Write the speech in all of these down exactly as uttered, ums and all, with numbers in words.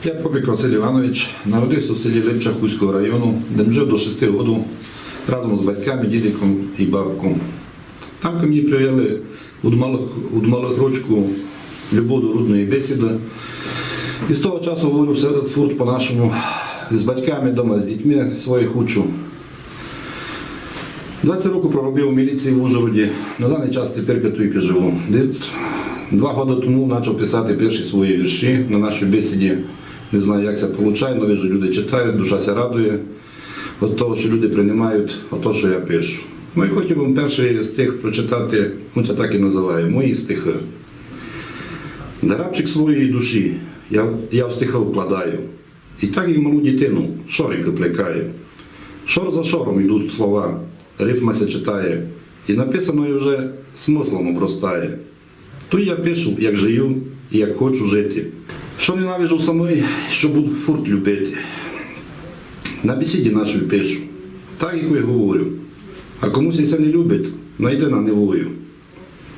Я Попик Василь Іванович, народив ся в селі Липча Хустського району, де жив до шести году разом з батьками, дідиком і бабком. Там ко мені привили од малых, од малых рочку любов до рудної бесіды. І з того часу говорю все фурт по-нашому. З батьками дома, з дітьми своїх учу. Двадцять років проробив у міліції в Ужгороді. На даний час тепер туйкы живу. Десь два годы тому почав писати перші свої вірші на нашій бесіді. Не знаю, як ся получає, але вижу, люди читають, душа ся радує від того, що люди приймають то, що я пишу. Ну і хотів би перший стих прочитати, він ся так і називає, «Мої стихи». Дарабчик своєї душі я, я в стихи вкладаю. І так, як малу дітину, шорикы плекаю. Шор за шором йдуть слова, рифма ся читає, і написаноє вже смыслом обростає. Туй я пишу, як жию і як хочу жити. Што ненавижу самый, што буду фурт любити. На бесіді нашій пишу, так, як і говорю. А кому ся се не любить, найде на неволю.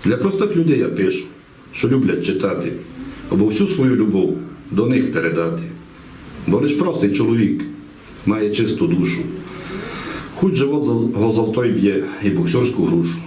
Для простых людей я пишу, што люблять читати, абы всю свою любов до них передати. Бо лиш простый чоловік має чисту душу. Хоть живот за, го за то й бє, і боксерську грушу.